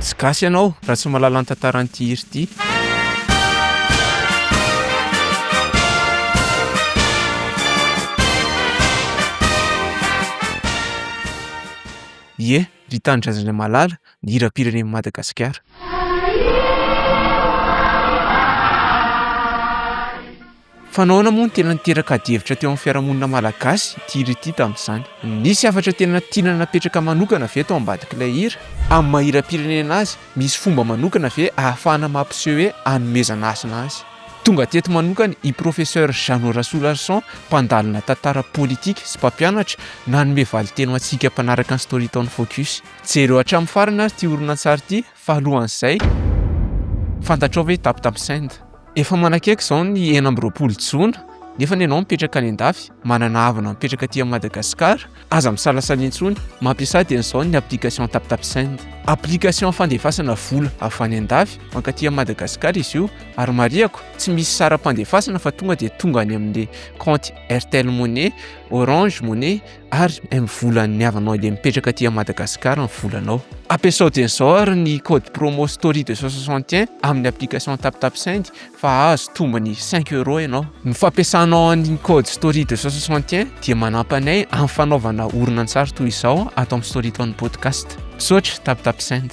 Tsy gasy ianao raha tsy mahalala ny tantaran'ity hira ity. Ie, ry tanindrazana malala, ny hiram-pirenen'i Madagasikara. Fa nahoana moa no tena niteraka adihevitra teo amin'ny fiarahamonina malagasy ity hira ity tamin'izany? Nisy hafatra tena tiana napetraka manokana ve tao ambadik'ilay hira? Amin'ny maha hiram-pirenena azy, misy fomba manokana ve ahafahana mampiseho hoe anomezana hasina azy? Tonga teto manokana i Professeur Jeannot Rasoloarison, mpandalina tantara politika sy mpampianatra, nanome valinteny ho antsika mpanaraka ny Storytown Focus. Jereo hatramin'ny farany ary ity horonantsary ity fa alohan'izay, fantatrao ve Tap Tap Send? Efa manakaiky izao ny 26 jona, nefa ny ianao mipetraka any an-dafy, manana havana mipetraka aty Madagasikara, aza misalasala intsony, mampiasà dieny izao ny application Tap Tap Send. Application fandefasana vola avy any an-dafy mankaty Madagasikara izy io, ary marihako, tsy misy saram-pandefasana fa tonga dia tonga any amin'ilay kaonty Airtel Money, Orange Money ary ny volan'ny havanao ilay mipetraka aty Madagasikara ny volanao. Ampiasao dieny izao ary ny code promo story 261 amin'ny application TapTapSend fa hahazo tombony 5 euros ianao. Ny fampiasanao ny code story 261 dia manampy anay amin'ny fanaovana horonantsary toy izao ato amin'ny Storytone Podcast. Misaotra TapTapSend.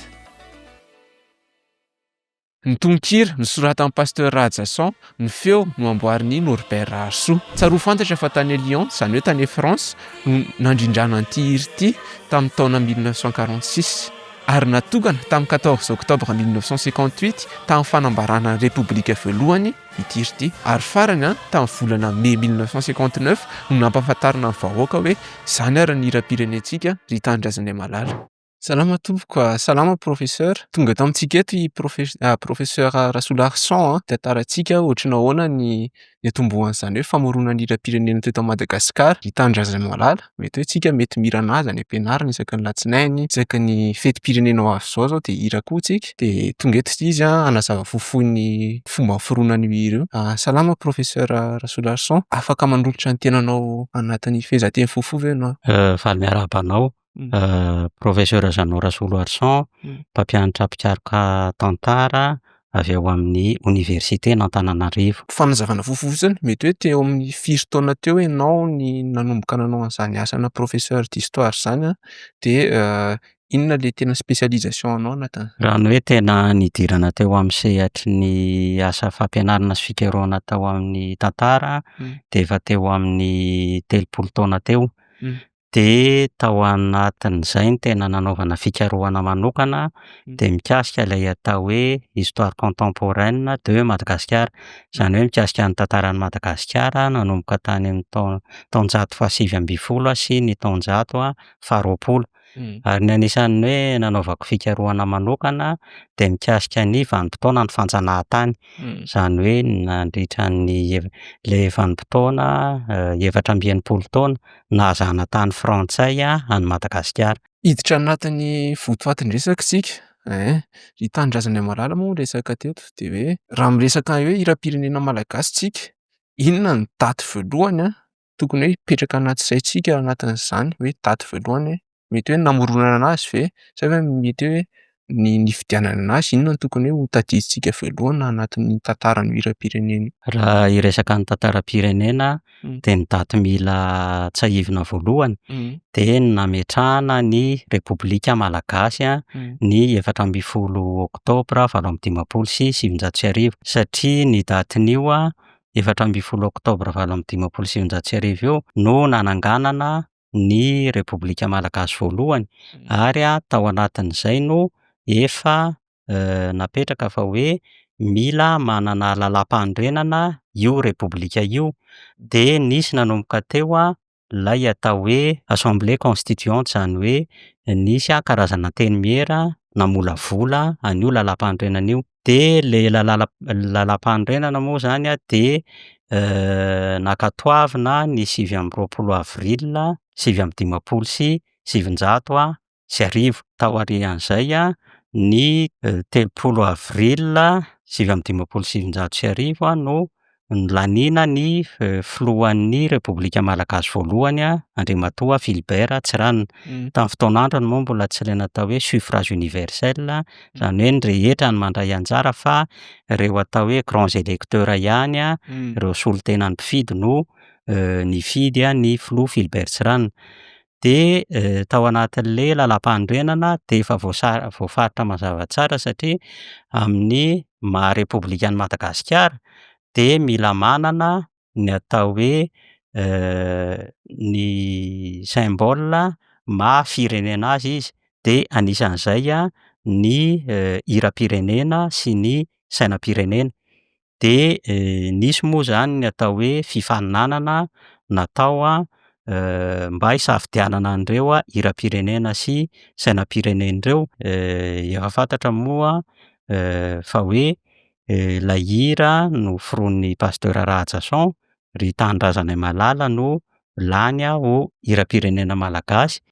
Ny tononkira, nosoratan'i Pasteur Rahajason, ny feo, noamboarin'i Norbert Raharisoa. Tsarovy fantatra fa tany Lyon, izany hoe tany France, no nandrindrana an'ity hira ity tamin'ny taona 1946. Ary natokana tamin'ny 14 octobre 1958 tamin'ny fanambarana ny Repoblika voalohany ity hira ity. Ary farany, tamin'ny volana mai 1959 no nampahafantarina ny vahoaka hoe izany ary ny hiram-pirenentsika ry tanindrazanay malala. Salama tompoko a, salama professeur. Tonga eto amintsika eto i profe- professeur Rasoloarison a, hitantarantsika ohatry ny ahoana ny niatombohan'izany hoe famoronana hiram-pirenena teto Madagasikara, ny tanindrazana malala. Mety hoe tsika mety mihira anazy any am-pianarana isaky ny latsinainy, isaky ny fetim-pirenena ho avy izao zao dia hihira koa tsika. Dia tonga eto izy a hanazava fohifohy ny fomba niforonan'io hira io. Salama professeur Rasoloarison, afaka manolotra ny tenanao anatin'ny fehezanteny fohifohy ve ianao? Faly miarahaba anao. Professeur Jeannot Rasoloarison, mpampianatra mpikaroka tantara avy ao amin'ny oniversiten'Antananarivo. Fanazavana fohifohy fotsiny, mety hoe teo amin'ny firy taona teo ianao ny nanomboka nanao an'izany asana professeur d'histoire izany an, dia inona ilay tena spécialisation anao anatin'izany? Raha ny hoe tena nidirana teo amin'ny sehatry ny asa fampianarana sy fikarohana tao amin'ny tantara dia efa teo amin'ny 30 taona teo. Dia tao anatin'izay no tena nanaovana fikarohana manokana dia mikasika ilay atao hoe histoire contemporaine de Madagascar, izany hoe mikasika ny tantaran'i Madagasikara nanomboka tany amin'ny taona taonjato faha-19 sy ny taonjato faha-20. Ary ny anisan'ny hoe nanaovako fikarohana manokana dia mikasika ny vanim-potoanan'ny fanjanahantany, izany hoe nandritra ny ilay vanim-potoana 64 taona nahazanantany frantsay an'i Madagasikara. Hiditra anatin'ny votoatin-dresaka isika ein, ry tanindrazana malala moa no resaka teto dia hoe raha miresaka hoe hiram-pirenena malagasy isika, inona no daty voalohany an tokony hoe hipetraka anaty saintsika anatin'izany hoe daty voalohany hoe mety hoe namoronana anazy ve sa hoe mety hoe ny nifidianana anazy, inona no tokony hoe ho tadidintsika voalohany anatin'ny tantaran'io hiram-pirenena io? Raha hiresaka ny tantaram-pirenena dia ny daty mila tsiahivina voalohany dia ny nametrahana ny Repoblika Malagasy ny 14 oktobra 1958 satria ny datin'io 14 oktobra 1958 io no nananganana ny Repoblika Malagasy voalohany ary tao anatin'izay no efa napetraka fa hoe mila manana lalàmpanorenana io Repoblika io dia nisy nanomboka teo ilay atao hoe assemblée constituante izany hoe nisy karazana antenimiera namolavola an'io lalàmpanorenana io. Dia ilay lalàmpanorenana moa izany an dia nankatoavina ny 29 avril 1959. Taorian'izay ny 30 avril 1959 no. Nolaniana ny filohan'ny Repoblika Malagasy voalohany Andriamatoa Philibert Tsiranana. Tamin'ny fotoan'androny moa mbola tsy ilay natao hoe suffrage universel, izany hoe ny rehetra no mandray anjara fa ireo atao hoe grands électeurs ihany, ireo solontenan'ny mpifidy no nifidy ny filoha Philibert Tsiranana. Dia tao anatin'ilay lalàmpanorenana dia efa voasa- voafaritra mazava tsara satria amin'ny maha repoblikan'i Madagasikara dia mila manana ny atao hoe ny symbole maha firenena azy izy dia anisan'izay ny hiram-pirenena sy ny sainam-pirenena. Dia nisy moa izany ny atao hoe fifaninanana natao mba hisafidianana an'ireo hiram-pirenena sy sainam-pirenena ireo. Efa fantatra moa fa hoe ilay hira noforonin'i Pasteur Rahajason, Ry Tanindrazanay Malala no lany ho hiram-pirenena malagasy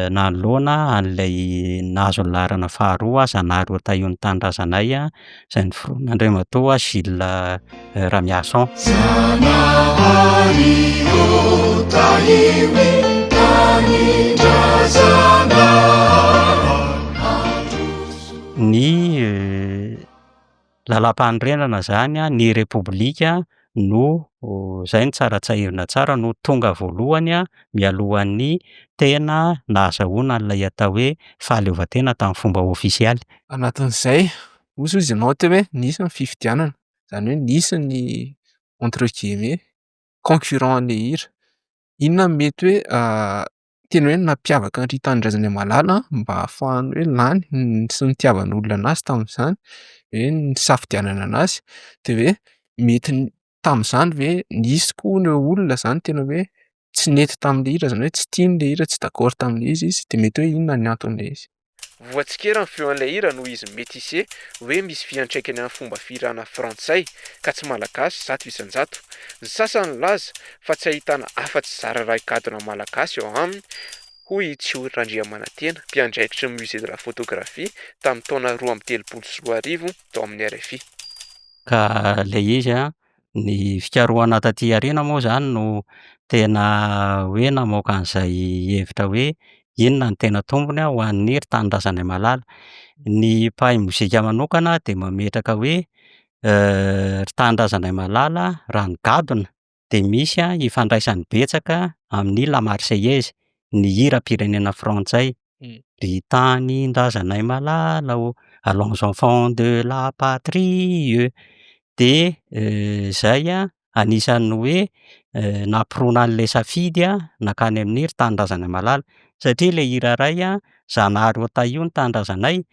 nanoloana an'ilay nahazo ny laharana faharoa Zanahary ô tahio ny tanindrazanay izay noforonin'Andriamatoa Gilles Ramiarison. Zanahary ô tahio ny tanindrazanay. Ny lalàmpanorenana izany, ny repoblika no izay no tsara tsiahivina tsara no tonga voalohany mialohan'ny tena nahazahoana an'ilay atao hoe fahaleovantena tamin'ny fomba ofisialy. Anatin'izay, hoy izy ianao teo hoe nisy ny fifidianana, izany hoe nisy ny entre guillemets concurrent an'ilay hira. Inona no mety hoe tena hoe nampiavaka an-dry Tanindrazana Malala mba ahafahany hoe lany sy nitiavan'olona anazy tamin'izany, hoe nisafidianana anazy de hoe mety tamin'izany ve nisy koa ireo olona zany tena hoe tsy nety tamin'le hira zany hoe tsy tiany le hira, tsy d'accord tamin'le izy izy de mety hoe inona ny anton'le izy? Voatsikera ny feon'ilay hira noho izy métissé hoe misy fiantraikany amin'ny fomba fihirana frantsay ka tsy malagasy 100%. Ny sasany nilaza fa tsy ahitana afa-tsy zara raha gadona malagasy eo aminy, hoy i Tsiory Randriamanantena, mpiandraikitry ny Musée de la photographie tamin'ny taona 2032 tao amin'ny RFI. Ka ilay izy an, ny fikarohana taty aoriana moa izany no tena hoe namoaka an'izay hevitra hoe inona no tena tombony ho an'ny Ry Tanindrazanay Malala. Ny mpahay mozika manokana dia mametraka hoe Ry Tanindrazanay Malala raha ny gadona dia misy ifandraisany betsaka amin'ny La Marseillaise, ny hiram-pirenena frantsay. Ry tanindrazanay malala ô, allons enfants de la patrie. Dia izay anisan'ny hoe nampirona an'ilay safidy nankany amin'ny Ry Tanindrazanay Malala satria ilay hira iray Zanahary ô tahio ny tanindrazanay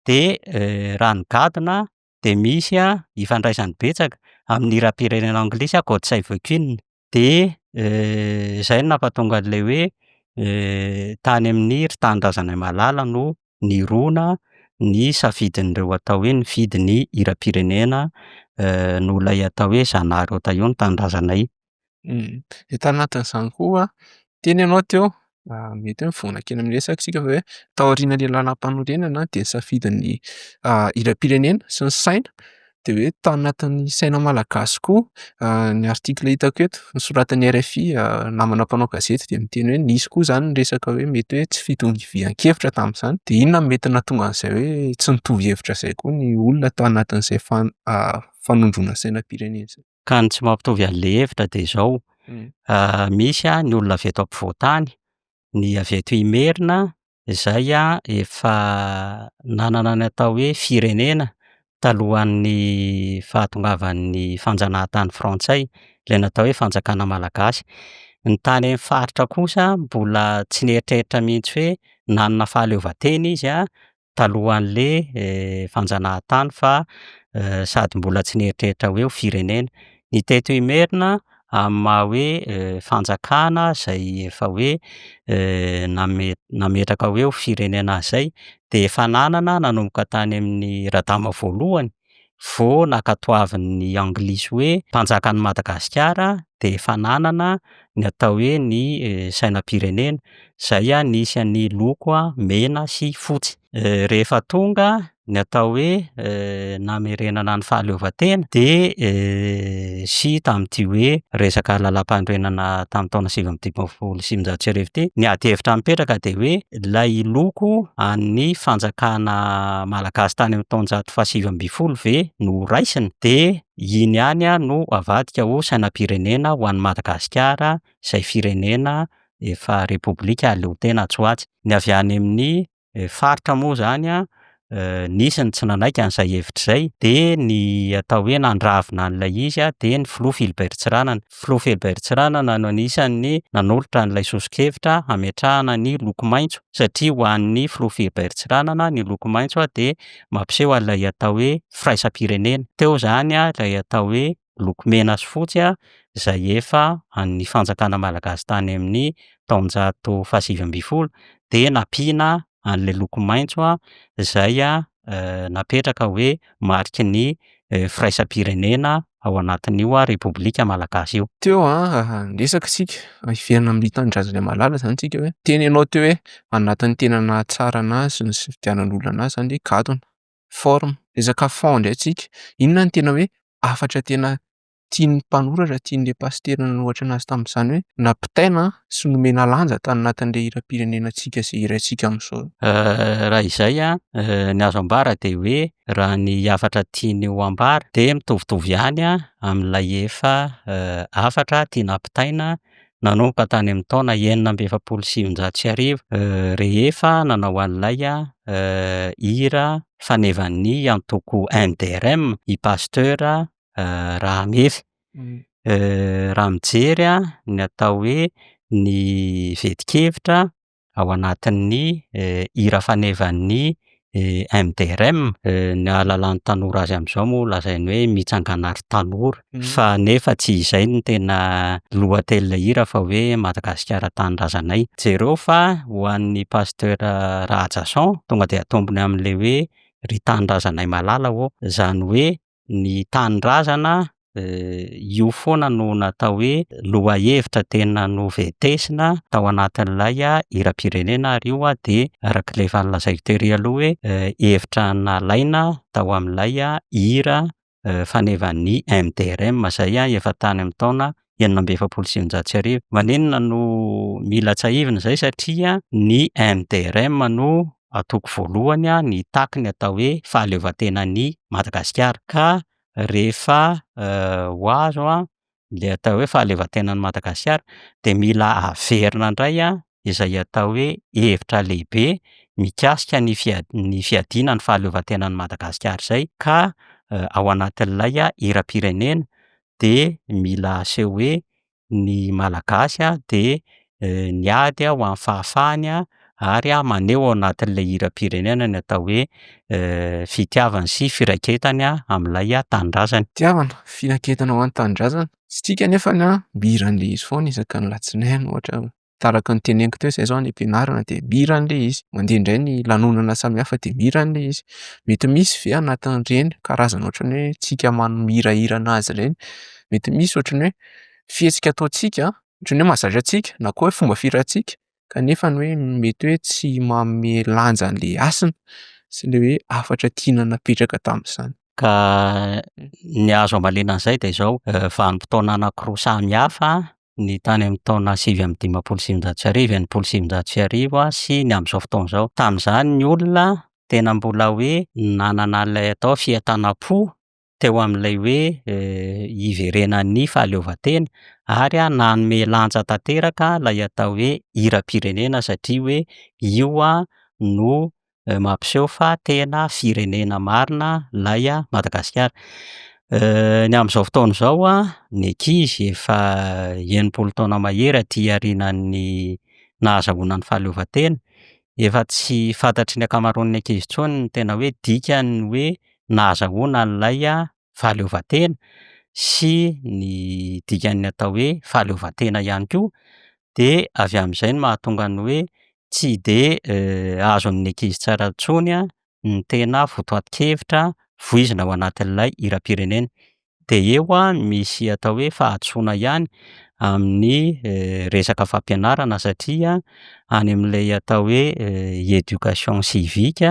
dia raha ny gadona dia misy ifandraisany betsaka amin'ny hiram-pirenena anglisy God Save the Queen. Dia izay no nampatonga an'ilay hoe tany amin'ny Ry Tanindrazanay Malala no nirona ny safidin'ireo atao hoe nifidy ny hiram-pirenena noho ilay atao hoe Zanahary ô tahio ny tanindrazanay. Dia tanatin'izany koa, teny ianao teo, mety hoe mivoana kely amin'ny resaka isika fa hoe taorian'ilay lalàm-panorenana dia nisafidy ny hiram-pirenena sy ny saina dia hoe tao anatin'ny saina malagasy koa ny article hitako eto nosoratan'ny RFI namana mpanao gazety dia miteny hoe nisy koa izany ny resaka hoe mety hoe tsy fitovian-kevitra tamin'izany dia inona no mety nahatonga an'izay hoe tsy nitovy hevitra izay koa ny olona tao anatin'izay fanondroana sainam-pirenena izay? Ka ny tsy mampitovy an'ilay hevitra dia izao, misy ny olona avy eto ampovoan-tany, ny avy eto Imerina izay efa nanana ny atao hoe firenena talohan'ny fahatongavan'ny fanjanahantany frantsay, ilay natao hoe fanjakana malagasy. Ny tany amin'ny faritra kosa mbola tsy nieritreritra mihitsy hoe nanana fahaleovantena izy talohan'le fanjanahantany fa sady mbola tsy nieritreritra hoe ho firenena. Ny teto Imerina amin'ny maha hoe fanjakana izay efa hoe name- nametraka hoe ho firenena azy izay dia efa nanana nanomboka tany amin'ny Radama voalohany vao nankatoavin'ny anglisy hoe mpanjakan'i Madagasikara dia efa nanana ny atao hoe ny sainam-pirenena izay nisy an'ny loko mena sy fotsy. Rehefa tonga. Ny atao hoe namerenana ny fahaleovantena dia sy tamin'ity hoe resaka lalàmpanorenana tamin'ny taona 1959 ity, ny adihevitra mipetraka dia hoe ilay loko an'ny fanjakana malagasy tany amin'ny taonjato faha-19 ve no horaisina dia iny ihany no avadika ho sainam-pirenena ho an'i Madagasikara izay firenena efa repoblika haleotena atsy ho atsy. Ny avy any amin'ny faritra moa izany an, nisy ny tsy nanaiky an'izay hevitra izay dia ny atao hoe nandravina an'ilay izy dia ny filoha Philibert Tsiranana. Filoha Philibert Tsiranana no anisan'ny nanolotra an'ilay soso-kevitra hametrahana ny loko maitso satria ho an'ny filoha Philibert Tsiranana ny loko maitso dia mampiseho an'ilay atao hoe firaisam-pirenena. Teo izany ilay atao hoe loko mena sy fotsy izay efa an'ny fanjakana malagasy tany amin'ny taonjato faha-19 dia nampiana an'ilay loko maitso izay napetraka hoe mariky ny firaisam-pirenena ao anatin'io repoblika malagasy io. Teo an, niresaka isika, hiverina amin'ny tanindrazana malala izany isika hoe, niteny ianao teo hoe anatin'ny tena nahatsara anazy sy nifidianan'olona anazy izany hoe gadona. Forme, resaka fond indray tsika, inona no tena hoe hafatra tena tian'ny mpanoratra, tian'ilay pasitera nanoratra anazy tamin'izany hoe nampitaina sy nomena lanja tany anatin'ilay hiram-pirenenantsika izay hiraintsika amin'izao? Raha izay an, ny azo ambara dia hoe raha ny hafatra tiany ho ambara dia mitovitovy ihany amin'ilay efa hafatra tiana hampitaina nanomboka tany amin'ny taona 1946 rehefa nanao an'ilay hira fanevan'ny antoko MDRM i Pasteur Rahamefy. Raha mijery ny atao hoe ny vetin-kevitra ao anatin'ny hira fanevan'ny MDRM, ny ahalalan'ny tanora azy amin'izao moa lazainy hoe mitsangana ry tanora fa nefa tsy izay no tena lohatenin'ilay hira fa hoe Madagasikara tanindrazanay. Jereo fa ho an'ny Pasteur Rahajason tonga dia atombony amin'ilay hoe ry tanindrazanay malala ô, izany hoe ny tanindrazana io foana no natao hoe lohahevitra tena noventesina tao anatin'ilay hiram-pirenena ary io dia araka ilay efa nolazaiko tery aloha hoe hevitra nalaina tao amin'ilay hira fanevan'ny MDRM izay efa tany amin'ny taona 1946. Maninona no mila tsiahivina izay satria ny MDRM no antoko voalohany nitaky ny atao hoe fahaleovantenan'i Madagasikara ka rehefa ho azo ilay atao hoe fahaleovantenan'i Madagasikara dia mila averina indray izay atao hoe hevitra lehibe mikasika ny ny fiadiana ny fahaleovantenan'i Madagasikara izay ka ao anatin'ilay hiram-pirenena dia mila aseho hoe ny Malagasy dia niady ho amin'ny fahafahany ary maneho ao anatin'ilay hiram-pirenena ny atao hoe fitiavany sy firaiketany amin'ilay tanindrazany. Fitiavana, firaketana ho an'ny tanindrazana. Isika anefa mihira an'ilay izy foana isaka ny alatsinainy ohatra. Araka ny teneniko teo izay zao any am-pianarana dia mihira an'ilay izy. Mandeha indray ny lanonana samihafa dia mihira an'ilay izy. Mety misy ve anatin'ireny karazana ohatran'ny hoe tsika mihirahira anazy ireny, mety misy ohatran'ny hoe fihetsika ataontsika ohatran'ny hoe mahazatra antsika na koa hoe fomba fihirantsika kanefa ny hoe mety hoe tsy manome lanja an'ilay hasina sy ilay hoe hafatra tiana napetraka tamin'izany. Ka ny azo hamaliana an'izay dia izao, vanim-potoana anankiroa samy hafa ny tany amin'ny taona 1959, 1960 sy ny amin'izao fotoana izao. Tamin'izany ny olona tena mbola hoe nanana an'ilay atao fientanam-po teo amin'ilay hoe hiverenan'ny fahaleovantena ary nanome lanja tanteraka ilay atao hoe hiram-pirenena satria hoe io no mampiseho fa tena firenena marina ilay Madagasikara. Ny amin'izao fotoana izao ny ankizy efa 60 taona mahery aty aorianan'ny nahazahoana ny fahaleovantena, efa tsy fantatry ny ankamaroan'ny ankizy intsony ny tena hoe dikan'ny hoe nahazahoana an'ilay fahaleovantena sy ny dikan'ny atao hoe fahaleovantena ihany koa, dia avy amin'izay no mahatonga ny hoe tsy dia azon'ny ankizy tsara intsony ny tena votoatin-kevitra voizina ao anatin'ilay hiram-pirenena. Dia eo misy atao hoe fahadisoana ihany amin'ny resaka fampianarana satria any amin'ilay atao hoe éducation civique.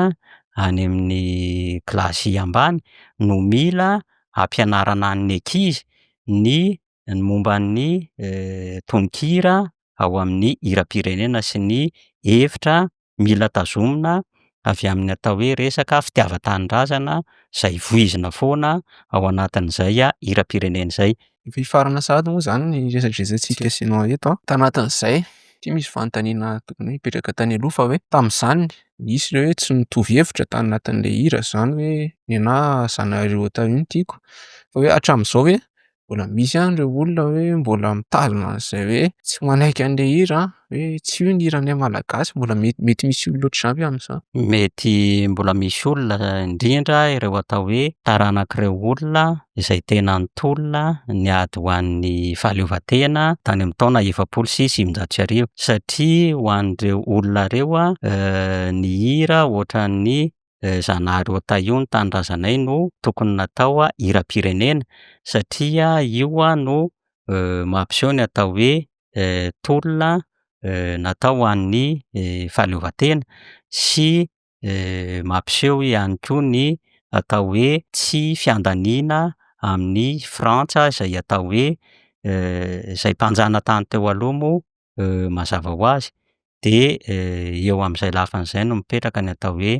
any amin'ny kilasy ambany no mila ampianarana ny ankizy ny ny momba ny tononkira ao amin'ny hiram-pirenena sy ny hevitra mila tazomina avy amin'ny atao hoe resaka fitiavan-tanindrazana izay voizina foana ao anatin'izay hiram-pirenena izay. Efa hifarana sahady moa izany ny resadresatsika sy ianao eto an. Tanatin'izay, ity misy fanontaniana tokony hoe hipetraka tany aloha fa hoe tamin'izany nisy ireo hoe tsy nitovy hevitra tanatin'ilay hira izany hoe ny anahy Zanahary ô tahio no tiako fa hoe hatramin'izao ve mbola misy ihany ireo olona hoe mbola mitazona an'izay hoe tsy manaiky an'ilay hira hoe tsy io ny hiranay malagasy mbola mety mety misy olona ohatr'izany ve amin'izao? Mety mbola misy olona indrindra ireo atao hoe taranak'ireo olona izay tena nitolona niady ho an'ny fahaleovantena tany amin'ny taona 1940 satria ho an'ireo olona ireo ny hira ohatran'ny Zanahary ô tahio ny tanindrazanay no tokony natao hiram-pirenena satria io no mampiseho ny atao hoe tolona natao ho an'ny fahaleovantena sy mampiseho ihany koa ny atao hoe tsy fiandaniana amin'i Frantsa izay atao hoe izay mpanjanatany teo aloha moa mazava ho azy de eo amin'izay lafiny izay no mipetraka ny atao hoe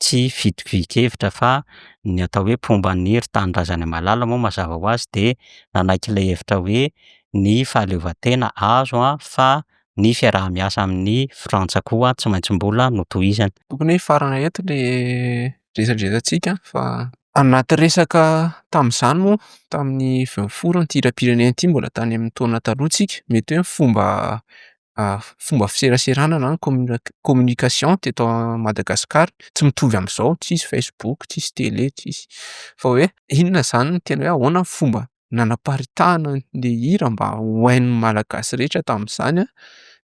tsy fitovian-kevitra fa ny atao hoe mpomba ny ry tanindrazana malala moa mazava ho azy de nanaiky ilay hevitra hoe ny fahaleovantena azo an fa ny fiaraha-miasa amin'ny Frantsa koa tsy maintsy mbola notohizana. Tokony hoe hifarana eto le resadresantsika fa anaty resaka tamin'izany moa tamin'ny vao niforona ity hiram-pirenena ity mbola tany amin'ny taona taloha tsika mety hoe ny fomba fomba fiseraserana na ny communication teto Madagasikara tsy mitovy amin'izao, tsisy Facebook, tsisy tele, tsisy fa hoe inona izany no tena hoe ahoana ny fomba nanaparitahana an'le hira mba ho hain'ny Malagasy rehetra tamin'izany an,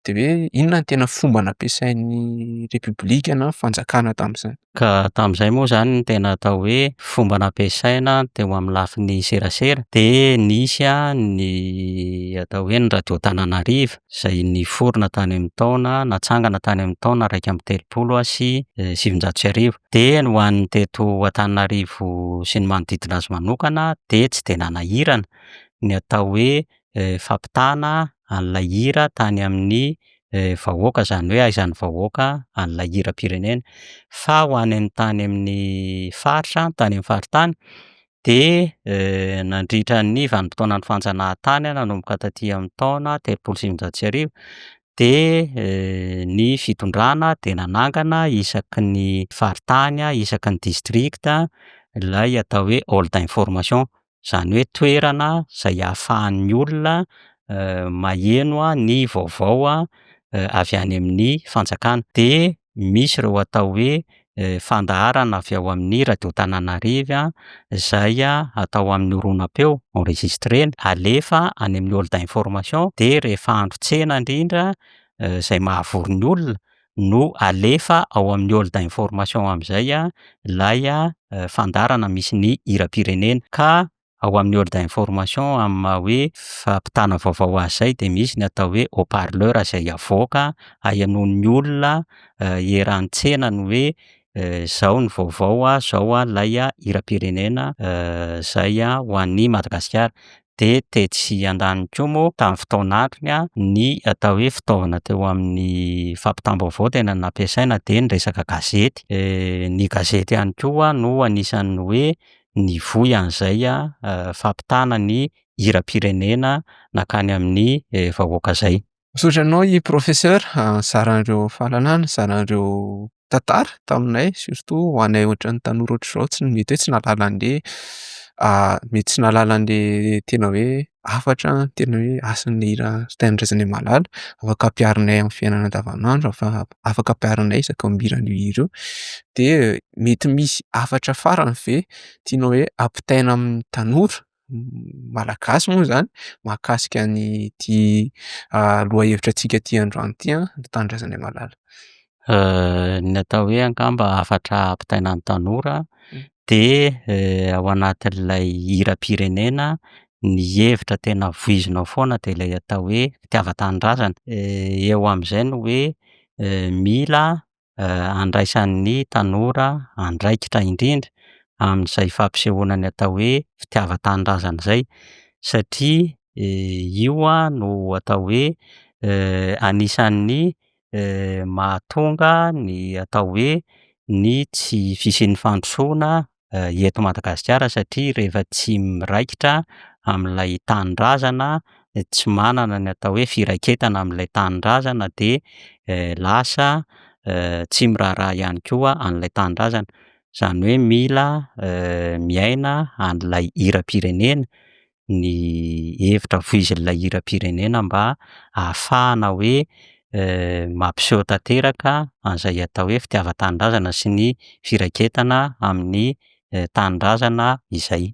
de hoe inona no tena fomba nampiasain'ny repoblika na fanjakana tamin'izany? Ka tamin'izay moa izany ny tena atao hoe fomba nampiasaina teo amin'ny lafiny serasera dia nisy ny atao hoe ny radio Antananarivo izay niforona tany amin'ny taona natsangana tany amin'ny taona 1931. Dia ny ho an'ny teto Antananarivo sy ny manodidina azy manokana dia tsy dia nanahirana ny atao hoe fampitana an'ilay hira tany amin'ny vahoaka, izany hoe ahaizan'ny vahoaka an'ilay hiram-pirenena. Fa ho any tany amin'ny faritra, tany amin'ny faritany dia nandritra ny vanim-potoanan'ny fanjanahantany nanomboka taty amin'ny taona 1930 dia ny fitondrana dia nanangana isaky ny faritany, isaky ny distrikta ilay atao hoe hall d'information. Izany hoe toerana izay ahafahan'ny olona maheno ny vaovao avy any amin'ny fanjakana. Dia misy ireo atao hoe fandaharana avy ao amin'ny radio Antananarivo izay atao amin'ny horonam-peo enregistrena, alefa any amin'ny hall d'information dia rehefa andro tsena indrindra izay mahavory ny olona no alefa ao amin'ny hall d'information amin'izay ilay fandaharana misy ny hiram-pirenena ka ao amin'ny hall d'information amin'ny maha hoe fampitana vaovao azy izay dia misy ny atao hoe haut parleur izay avoaka ahenoan'ny olona eran'ny tsena ny hoe izao ny vaovao, izao ilay hiram-pirenena izay ho an'i Madagasikara. Dia tetsy andaniny koa moa tamin'ny fotoan'androny ny atao hoe fitaovana teo amin'ny fampitam-baovao tena nampiasaina dia ny resaka gazety. Ny gazety ihany koa no anisan'ny hoe nivoy an'izay fampitana ny hiram-pirenena nankany amin'ny vahoaka izay. Misaotra anao i professeur nizara an'ireo fahalalana, nizara an'ireo tantara taminay surtout ho anay ohatran'ny tanora ohatr'izao tsy mety hoe tsy nahalala an'le mety tsy nahalala an'le tena hoe hafatra, tena hoe hasin'ny hira Ry Tanindrazanay Malala afaka ampiharinay amin'ny fiainana andavanandro, afaka ampiharinay isaka mihira an'io hira io de mety misy hafatra farany ve tianao hoe ampitaina amin'ny tanora malagasy moa zany mahakasika an'ity lohahevitra antsika ity androany ity an, Ry Tanindrazanay Malala? Ny atao hoe angamba hafatra ampitaina amin'ny tanora de ao anatin'ilay hiram-pirenena ny hevitra tena voizina ao foana de ilay atao hoe fitiavan-tanindrazana. Eo amin'izay no hoe mila. Andraisan'ny tanora andraikitra indrindra amin'izay fampisehoana ny atao hoe fitiavan-tanindrazana izay satria io no atao hoe anisan'ny mahatonga ny atao hoe ny tsy fisian'ny fandrosoana eto Madagasikara satria rehefa tsy miraikitra amin'ilay tanindrazana, tsy manana ny atao hoe firaiketana amin'ilay tanindrazana de lasa tsy miraharaha ihany koa an'ilay tanindrazana, izany hoe mila miaina an'ilay hiram-pirenena, ny hevitra voizin'ilay hiram-pirenena mba ahafahana hoe mampiseho tanteraka an'izay atao hoe fitiavan-tanindrazana sy ny firaiketana amin'ny tanindrazana izay.